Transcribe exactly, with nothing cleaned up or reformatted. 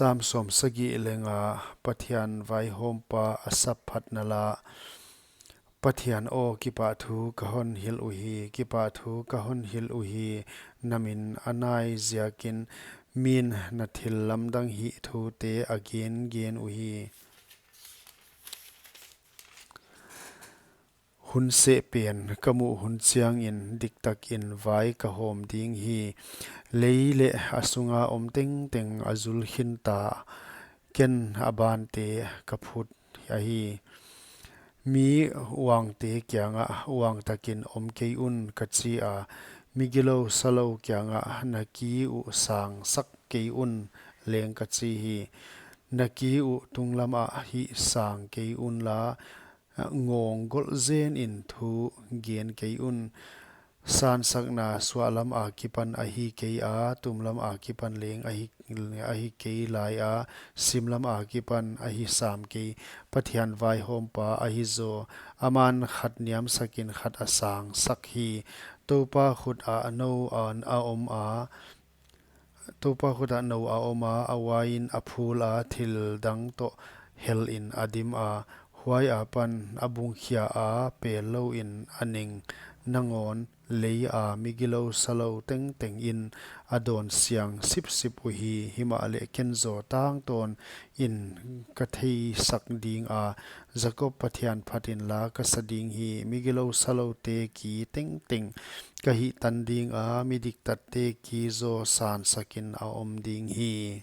Sam sawmsagih leh nga. Pathian vaihawmpa Asaph phatna la. Pathian aw, kipahthu ka hon hilh uhi, kipahthu ka hon hilh uhi, na min a nai ziakin, min na thillamdang hih thute a gengen uhi. Hun seh pen ka muh hun chiangin diktakin vai ka hawm ding hi. Lei leh a sunga om tengteng a zul khin ta, ken a bante ka phut ahi. Mi uangte kiangah uang takin om kei un ka chi a, mi gilou salou kiangah na ki uh sangsak kei un leng ka chi hi. Na ki uh tunglamah hih sang kei unla, ngawng golh zenin thu gen kei un. Sansakna suahlam akipan ahi kei a, tumlam akipan leng ahi, ahi kei lai a, simlam akipan ahi sam kei. Pathian vaihawmpa ahi zaw, aman khat niamsakin khat a sangsak hi. Toupa khut ah nou a, a om a, Toupa khut ah nou a om a, a uain a phul a, thil dang toh helin a dim a, huai apan a bungkhia a, pellouin a neng. Nangawn lei a mi gilou salou tengtengin a dawn siang sipsip uhi, himahleh ken zaw tangtawnin ka theisak ding a, Jakob Pathian phat inla ka sa ding hi. Mi gilou saloute ki tengteng ka hihtan ding a, mi diktatte ki zaw sansakin a om ding hi.